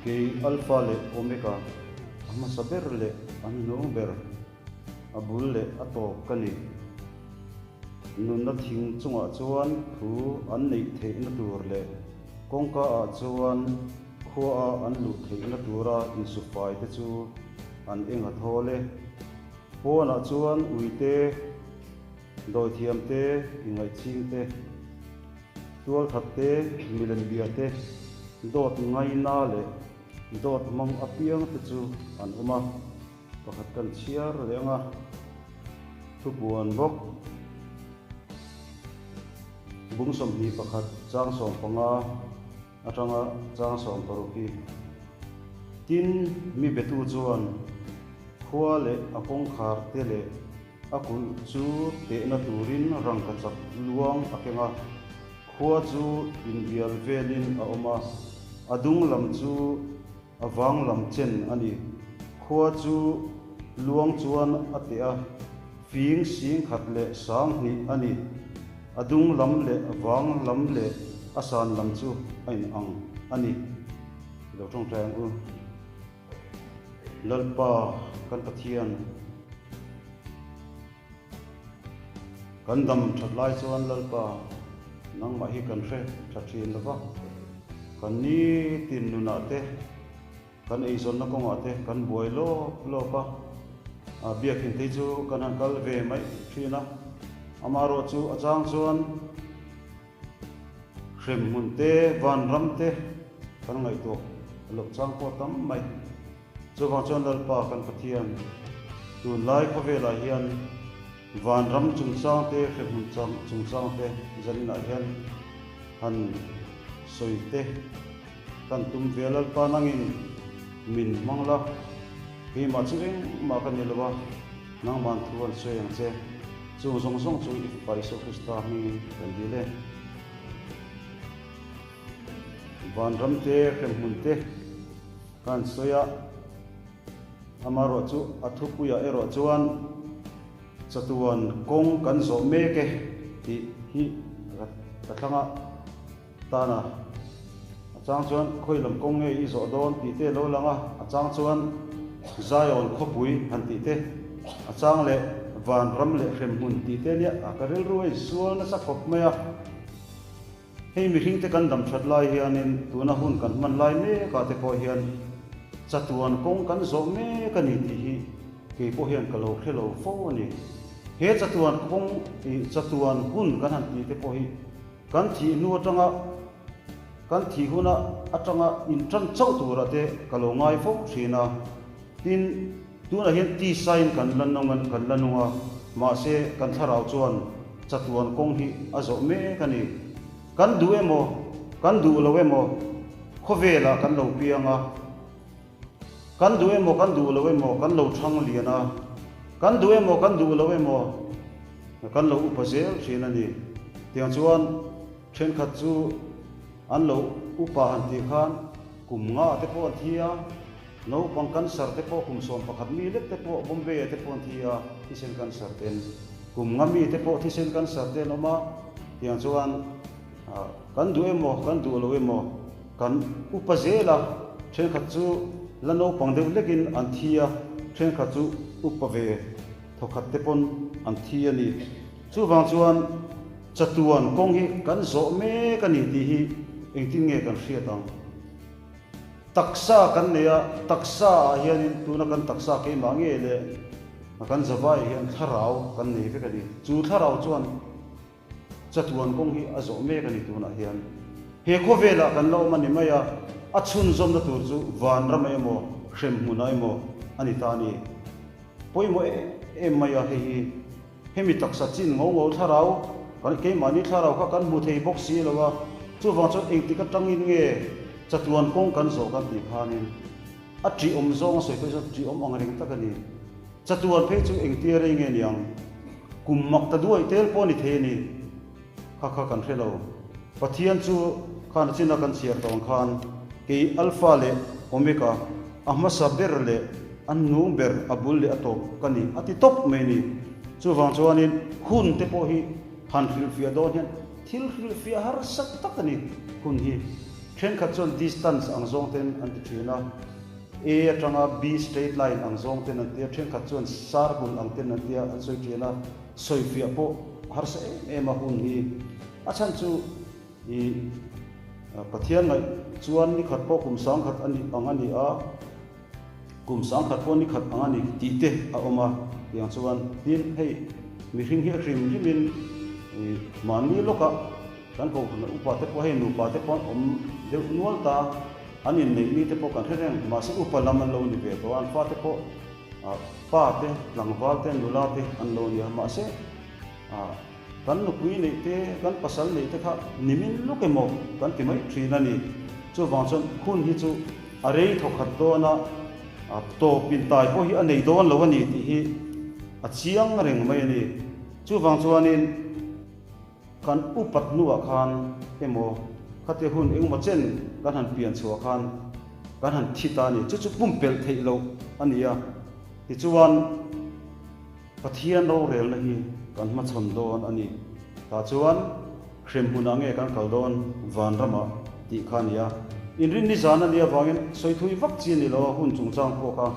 Kei Alpha leh Omega, a hmasa ber leh a hnuhnung ber, a bul leh a tawp ka ni. Nunna thing chungah chuan thu an neih theihna tur leh kawngka ah chuan khua a an luh theihna tura insufai te chu an eng a thawl e. Pawnah chuan uite, dawithiam te, ingaihching te, tualthat te, milem bia te, dawt ngaina leh dawt hmang apiang te chu an awm a. Pakhat kan chhiar leh ang a, thupuan bawk. Bung 21 chang 15 atanga chang 60 hi. Tin, mi betu chuan khua leh a kawngkhar te leh a kulh chu tehna turin rangkachak luang a keng a, khua chu inbial velin a awm a, a dung lam chu A vang lam chen a ni. Khua chu luang chuan a teh a, fing sing khat leh sang hnih a ni. A dung lam leh a vang lam leh a san lam chu a in ang a ni. I lo tawngtai ang u. Lalpa kan Pathian. Kan dam that lai chuan Lalpa nangmah hi kan hre tha thin lo va, kan nitin nunah te, kan eizawnna kawngah te kan buai lawp lawp a, a biakinn te chu kan han kal ve mai thin a, amaherawh chu a chang chuan hremhmun te, vanram te kan ngaihtuah loh chang pawh tam mai. Chuvang chuan Lalpa kan Pathian, tunlai khawvelah hian vanram chungchang te, hrehmun chungchang te zaninah hian han sawi te kan tum ve a, Lalpa nangin min hmang la, keimah chu engmah ka ni lo a, nangman thu an sawi ang che, chung zawng zawng chu i Fapa Isua Krista hmingin kan dil e. Vanram te, hremhmun te. Kan sawi a, amaherawh chu a thupuiah erawh chuan chatuan kawng kan zawh mek e tih hi ka thlang a, tan a. A chang chuan khawi lam kawng nge i zawh dawn tih te lo lang a, a chang chuan Zion khawpui han tih te, a chang leh vanram leh hremhmun tih te nia a ka rilru a insual nasa khawp mai a. Hei mihringte kan dam that lai hianin tuna hun kan hman lai mekah te pawh hian chatuan kawng kan zawh mek a ni tih hi kei pawh hian ka lo hre lo fo a ni. He chatuan kawng ih chatuan hun kan han tih te pawh hi kan thih hnu atanga kan thih huna atanga intan chauh turah te ka lo ngai fo thin a. Tin, tunah hian tisain kan la nung a, kan la nung a, mahse kan thlarau chuan chatuan kawng hi a zawh mek a ni. Kan duh emaw, kan duh lo emaw, khawvelah kan lo piang a, kan duh emaw, kan duh lo emaw, kan lo thang lian a, kan duh emaw, kan duh lo emaw, kan lo upa zel thin a ni. Tiang chuan thenkhat chu an lo upa han tih khan kum nga te pawh an thi a, Naupang cancer te pawh kum 11 mi lek te pawh Bombay ah te pawh an thi a, thisen cancer ten kum nga mi te pawh thisen cancer te an awm a, tiang chuan kan duh emaw kan duh lo emaw kan upa zel a, thenkhat chu la naupang deuh lekin an thi a, thenkhat chu upa ve thawkhat te pawn an thi a ni. Chuvang chuan chatuan kawng hi kan zawh mek a ni tih hi engtin nge kan hriat ang? Taksa kan nei a, taksa ah hianin tuna kan taksa keimah ngei leh kan zavai hian thlarau kan nei vek a ni. Chu thlarau chuan chatuan kawng hi a zawh mek a ni tunah hian. He khawvelah kan la awm a ni mai a, a chhunzawmna tur chu vanram emaw hremhmunah emaw a ni ta a ni. Pawimawh em em mai a hei hi. Hemi taksa chin ngo ngo thlarau, kan keimahni thlarau kha kan hmu thei bawk si lo a, chuvang chuan engtik atangin nge chatuan kawng kan zawh kan tih khanin a ṭihawm zawng a sawi phei chuan ṭihawm ang reng tak a ni. Chatuan phei chu engtia rei nge niang? Kum mak ta duai tel pawh a ni thei a ni. Kha kha kan hre lo. Pathian chu khan a china kan chhiar tawh ang khan kei Alpha leh Omega, a hmasa ber leh a hnung ber, a bul leh a tawp ka ni a ti tawp mai ni. Chuvang chuanin hun te pawh hi han hrilhfiah dawn hian thil hrilhfiah harsa tak a ni hun hi. Thenkhat chuan distance ang zawng ten an ti thin a, A atanga B straight line ang zawng ten an ti a, thenkhat chuan circle ang ten an ti a, an sawi thin a, sawifiah pawh harsa em em a hun hi. A chhan chu i Pathian ngaih chuan nikhat pawh kum sangkhat a nih ang a ni a, Kum sangkhat pawh ni khat ang a ni tih te a awm a, tiang chuan tin hei mihring hi a hrim hrimin mahni lawkah kan kohhran upa te pawh hei nupa te pawh an awm deuh nual ta, an inneih mi te pawh kan hre reng, mahse upa lam an lo ni ve tawh a, an fate pawh pa te, tlangval te, nula te an lo ni a, mahse Kan nupui neih te, kan pasal neih te kha nimin luk emaw kan ti mai thin a ni. Chuvang chuan hun hi chu a rei thawkhat dawn a, tawp intai pawh hi a nei dawn lo a ni tih hi a chiang reng mai a ni. Chuvang chuanin kan upat hnuah khan emaw khatia hun engemaw chen kan han pian chhuah khan kan han thi ta a ni. Chu chu pumpelh theih loh a ni a. Tichuan. Pathian rorelna hi kan hmachhawn dawn a ni. Tah chuan hrem hmunah nge kan kal dawn vanramah tih kha a ni a. Inrin nizan a nih avangin sawi thui vak chi a ni lo a, hun chungchang pawh kha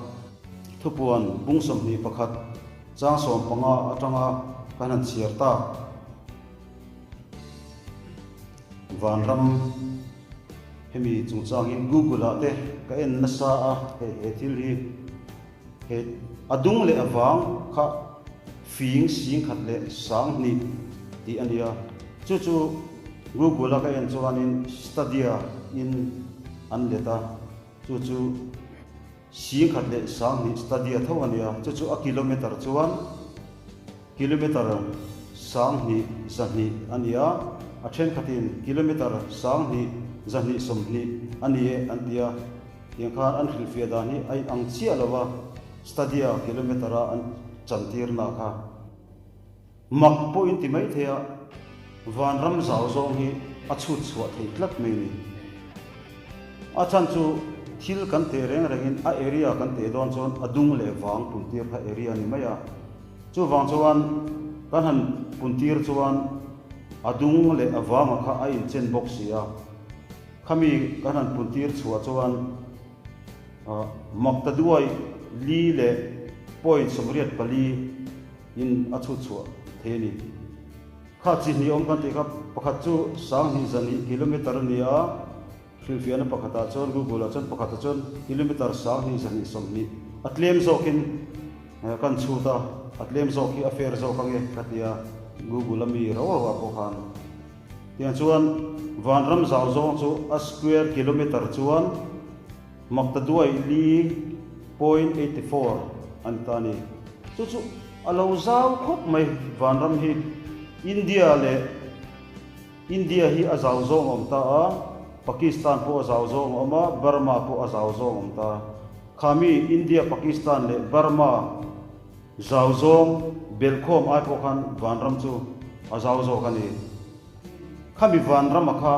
thupuan bung 21 chang 15 atanga kan han chhiar tak. Vanram hemi chungchang hi Google ah te ka en nasa a, hei he thil hi. He a dung leh a vang kha fing sing khat leh sang hnih tih a nia. Chu chu Google a ka en chuanin Stadia in an let a, chu chu sing khat leh sang hnih Stadia tho a nia. Chu chu a kilometer chuan kilometer 10,000 200 a ni a, a thenkhatin kilometer 10,000 200 20 a ni e an ti a. Tiang khan an hrilhfiah dan hi a inang chiah lo a, stadia kilometer a an chantirna kha mak pawh in ti mai thei a, vanram zau zawng hi a chhut chhuah thei tlat mai a ni. A chhan chu thil kan teh reng rengin a area kan teh dawn chuan a dung leh vang puntir kha area a ni mai a, chuvang chuan kan han puntir chuan a dung leh a vanga kha a inchen bawk si a. Khami kan han puntir chhuah chuan maktaduai li leh point 84 in a chhut chhuah thei a ni. Kha chi hnih awm kan tih kha pakhat chu 10,200 kilometer a ni a, hrilhfiahna pakhatah chuan Google ah chuan pakhatah chuan kilometer 10,220 a tlem zawkin kan chhut a, a tlem zawk hi a fair zawk ange ka ti a, Google a mi rau rau ah pawh khan. Tiang chuan vanram zau zawng chu a square kilometer chuan maktaduai li point 84 a ni ta a ni. Chu chu a lo zau khawp mai vanram hi. India leh India hi a zau zawng a awm ta a, Pakistan pawh a zau zawng a awm a, Burma pawh a zau zawng a awm ta. Khami India, Pakistan leh Burma Zau zawng belkhawm ai pawh khan vanram chu a zau zawk a ni. Khami vanrama kha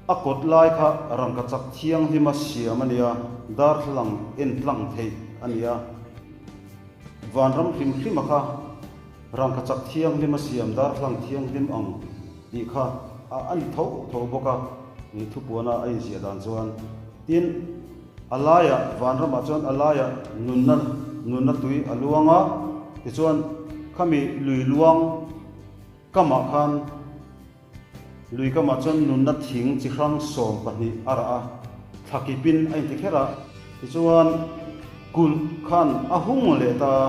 a kawt lai kha rangkachak thianghlima siam a ni a, darthlalang en tlang theih a ni a. Vanram hrim hrima kha rangkachak thianghlima siam darthlalang thianghlim ang tih kha a ni tho tho bawk a, thupuana a inziah dan chuan. Tin, a laiah, vanramah chuan a laiah nunna, nunna tui a luang a, tichuan khami lui luang kamah khan, lui kamah chuan nunna thing chi hrang 12 a rah a, thla kipin a inti kher a. Tichuan kulh khan a hung leh ta a,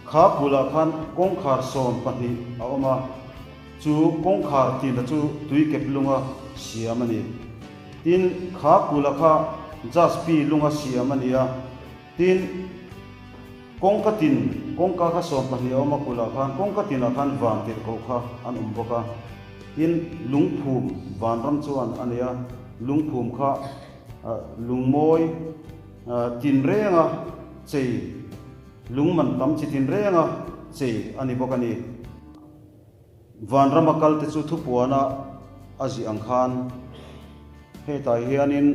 kha kulhah khan kawngkhar 12 a awm a, chu kawngkhar tina chu tuikep lunga siam a ni. Tin, kha kula kha jaspi lunga siam a ni a. Tin, kawngka tin, kawngka kha 12 a awm a kulah khan, kawngka tinah khan van tirhkoh kha an awm bawk a. Tin, lungphum vanram chuan a nei a, lungphum kha lungmawi tinrenga chei, lungman tam chi tinrenga chei a ni bawk a ni. Vanrama kalte chu thupuana a zih ang khan hetah hianin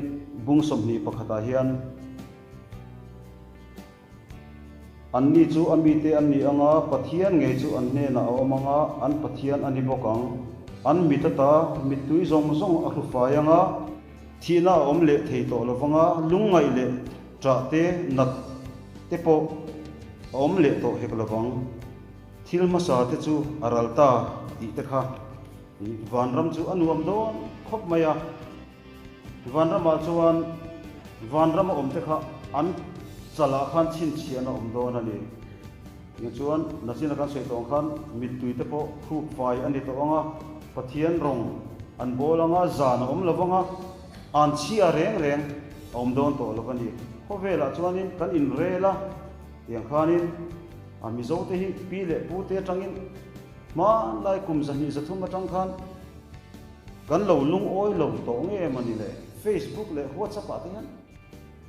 bung 20 pakhatah hian anni chu a mite an ni ang a, Pathian ngei chu an hnenah a awm ang a, an Pathian a ni bawk ang. An mit ata mittui zawng zawng a hru fai ang a, thihna a awm leh thei tawh lo vang a, lungngaih leh ṭah te, nat te pawh a awm leh tawh hek lo vang. Thil hmasa te chu a ral ta tih te kha vanram chu a nuam dawn khawp mai a. Vanramah chuan vanrama awm te kha an chalah khan chhinchhiahna a awm dawn a ni. Tichuan, nachina kan sawi tawh ang khan mittui te pawh hruk fai a ni tawh ang a, Pathian rawng an bawl ang a, zan a awm lo vang a, an chhia reng reng a awm dawn tawh lo a ni. Khawvelah chuanin kan inrel a, tiang khanin a Mizote hi pi leh pute atangin hmanlai kum 200 300 atang khan kan lo lungawi lo tawh nge mawni le? Facebook leh WhatsApp ah te hian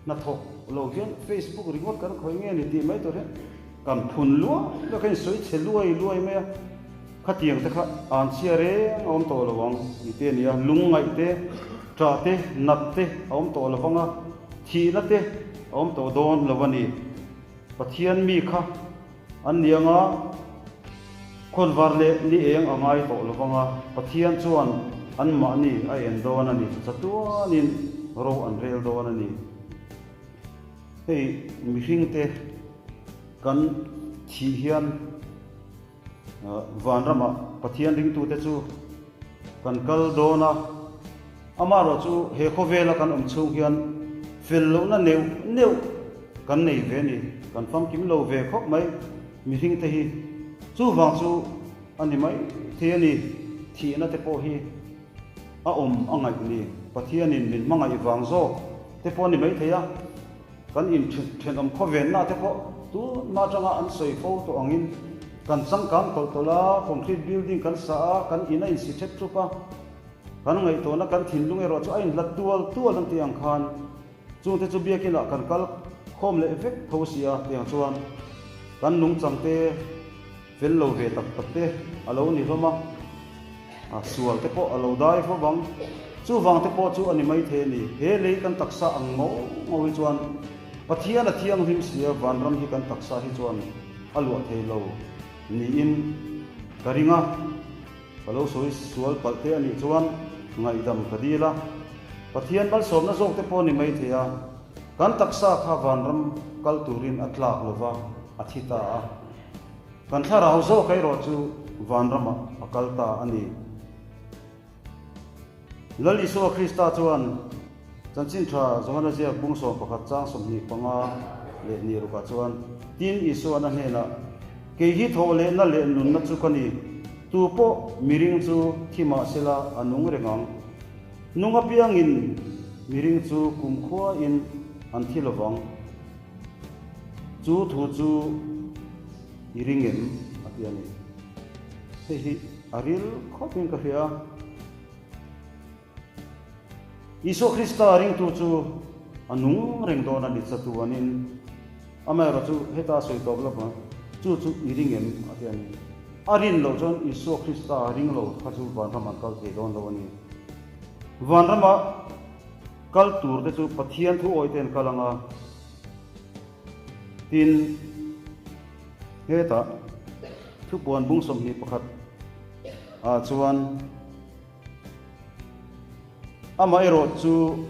Hnathawk lo hian Facebook ringawt kan khawih nge ni tih mai tur hian kan phun luai luai, kan insawi chhe luai luai mai a, khatiang te kha an chhia reng a awm tawh lo ang tih te a ni a, lungngaih te, ṭah te, nat te a awm tawh lo vang a, thihna te a awm tawh dawn lo a ni. Pathian mi kha an ni anga khawnvar leh ni eng a ngai tawh lo vang a, Pathian chuan anmahni a en dawn a ni, chatuanin ro an rel dawn a ni. Hei mihringte kan thih hian Vanramah Pathian ringtute chu kan kal dawn a, amaherawh chu he khawvela kan awm chhung hian fel lohna neuh neuh kan nei ve a ni, kan famkim lo ve khawp mai mihringte hi. Chuvang chu a ni mai thei a ni, thihna te pawh hi a awm a ngaih ni, Pathianin min hmangaih vang zawk te pawh a ni mai thei a. Kan inthenawm khawvenna te pawh tunhma atanga an sawi fo tawh angin kan changkang tawlh tawlh a, concrete building kan sa a, kan in a insi thep thup a, kan ngaihtuahna kan thinlung erawh chu a inhlat tual tual an tih ang khan chungte chu biakinah kan kal khawm leh vek tho si a tiang chuan kan nungchang te Fel lo ve tak tak te a lo ni hlawm a, a sual te pawh a lo dai fo vang. Chuvang te pawh chu a ni maithei a ni. He lei kan taksa ang ngau ngau hi chuan Pathian a thianghlim sia vanram hi kan taksa hi chuan a luah thei lo niin ka ring a. Ka lo sawi sual palh te a nih chuan ngaihdam ka dil a. Pathian malsawmna zawk te pawh a ni maithei a. Kan taksa kha vanram kal turin a tlak lova a thi ta a. Kan thlarau zawk erawh chu vanramah a kal ta a ni. Lal Isua Krista chuan Chanchin Tha Johana ziak bung 11 chang 25 leh ni rukah chuan, Tin, Isuan a hnenah, Kei hi thawh lehna leh nunna chu ka ni, tu pawh miring chu thi mah sela a nung reng ang. Nung apiangin miring chu kumkhuain an thi lovang. Chu thu chu i ring em? a ti a ni. Hei hi a ril khawpin ka hria. Isua Krista ringtu chu a nung reng dawn a ni chatuanin. Amaherawh chu heta a sawi tawp lova, chu chu i ring em? a ti a ni. A rin loh chuan Isua Krista ring lo kha chu vanram an kal thei dawn lo a ni. Vanrama Kal tur te chu Pathian thu awih te an kal ang a, tin hetah thupuan bung 21 ah chuan amah erawh chu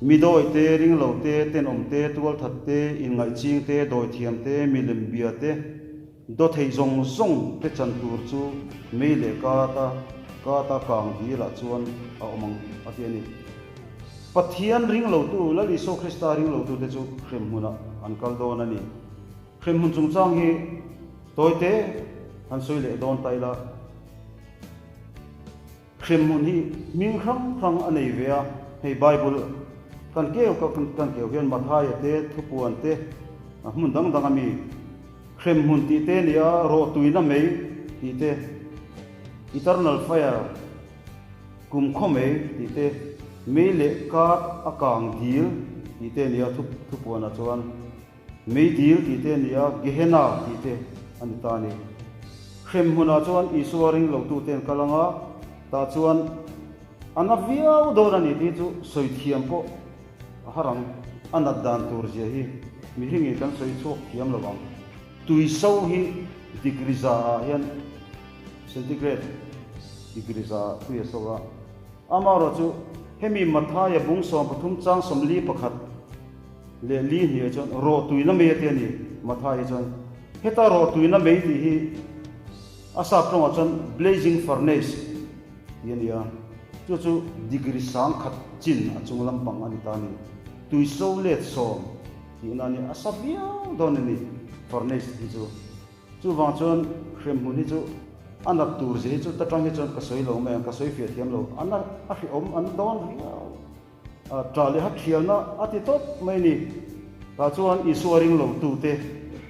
mi dawi te, ringlo te, tenawm te, tualthat te, inngaihching te, dawithiam te, milem bia te, Dawthei zawng zawng te chan tur chu mei leh kata kata kang dilah chuan a awm ang a ti a ni. Pathian ring lotu, Lal Isua Krista ring lotu te chu hremhmunah an kal dawn a ni. Hremhmun chungchang hi tawite han sawi leh dawn ta ila. Hremhmun hi hming hrang hrang a nei ve a, hei Bible kan keu kan keu hian Mathaia te, Thupuan te, hmun dang dang a mi hremhmun tih te nia, rawhtuina mei tih te, eternal fire, kumkhaw mei tih te, mei leh kar a kang dil tih te nia Thupuanah chuan. Meidil tih te a ni a, Gehenna tih te a ni ta a ni. Hrem hmunah chuan Isua ring lotute an kal ang a, tah chuan a na viau dawn a ni tih chu sawi thiam pawh a har ang. A nat dan tur zia hi mihringin kan sawi chhuak thiam lo ang. Tui so hi degree za ah hian centigrade. Degree za tui a so a. Amaherawhchu, hemi Mathaia bung 13 chang 41 leh li hniah chuan rawhtuina mei a ti a ni. Mathaia chuan heta rawhtuina mei tih hi a sap tawngah chuan blazing furnace tih a ni a, chu chu degree 1000 chin a chung lampang a ni ta a ni. Tui so let sawm tihna a ni, a sa viau dawn a ni furnace hi chu. Chuvang chuan hremhmun hi chu a nat tur zia hi chu ta tang hi chuan ka sawi lo mai ang, ka sawi fiah thiam lo. A na a hrehawm an dawn riau. A tah leh hathialna a ti tawp mai ni. Tah chuan Isua ring lo tute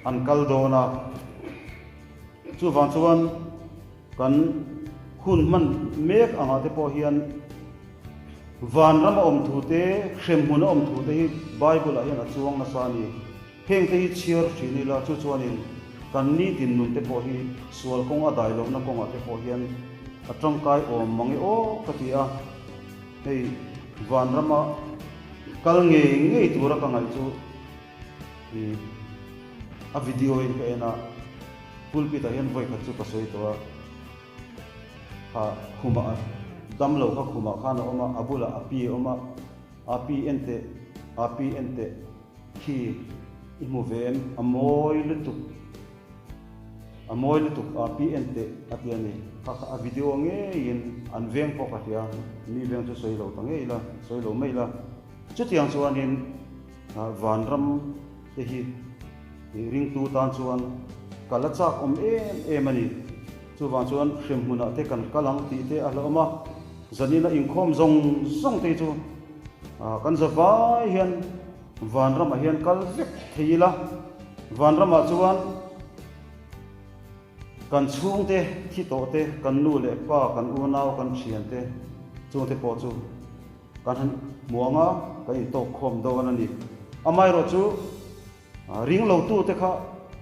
an kal dawn a. Chuvang chuan kan hun hman mek angah te pawh hian vanram a awm thu te, hremhmun a awm thu te hi Bible ah hian a chuang nasa a ni. Hengte hi chhiar thin ila chu chuanin kan nitin nun te pawh hi sual kawng a dai lohna kawngah te pawh hian a tangkai awm mang e aw ka ti a, hei vanrama kal ngei ngei tura ka ngaih chu i a video in ka en a, pulpit ah hian vawikhat chu ka sawi tawh a, kha khumah damlo kha khumah khan a awm a, a bulah a pi a awm a, a pi en teh, a pi en teh. Khi i hmu ve em? A mawi lutuk. A mawi lutuk a pi en teh a ti a ni. Kha kha a video ngeiin an veng pawh ka hria. Mi veng chu sawi lo ta ngei la, sawi lo mai la. Chutiang chuanin vanram te hi ringtu tan chuan ka la chak awm em em a ni. Chuvang chuan hremhmunah te kan kal ang tih te a hlauhawm a. Zanina inkhawm zawng zawng te hi chu Kan zavai hian vanramah hian kal vek thei ila, vanramah chuan kan chhungte thi tawh te, kan nu leh pa, kan unau, kan thiante chungte pawh chu kan han hmu ang a, kan intawk khawm dawn a ni. Amaherawh chu Ring lotute kha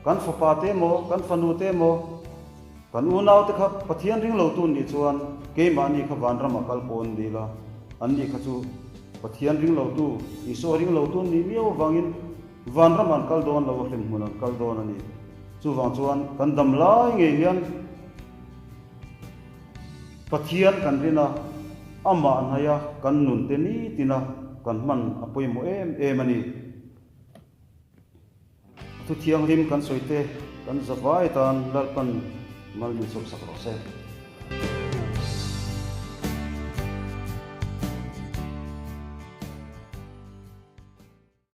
kan fapa te emaw, kan fanu te emaw, kan unau te kha Pathian ring lotu nih chuan keimahni kha vanramah kal pawh an ni la, anni kha chu Pathian ring lotu, Isua ring lotu nih miau avangin vanramah an kal dawn lo a, hremhmun an kal dawn a ni. Chuvang chuan kan dam lai ngei hian Pathian kan rin a, amah hnaia kan nun te nitina kan hman a pawimawh em em a ni. Thu thianghlim kan sawi te kan zavai tan Lalpan mal min sawmsak rawh se.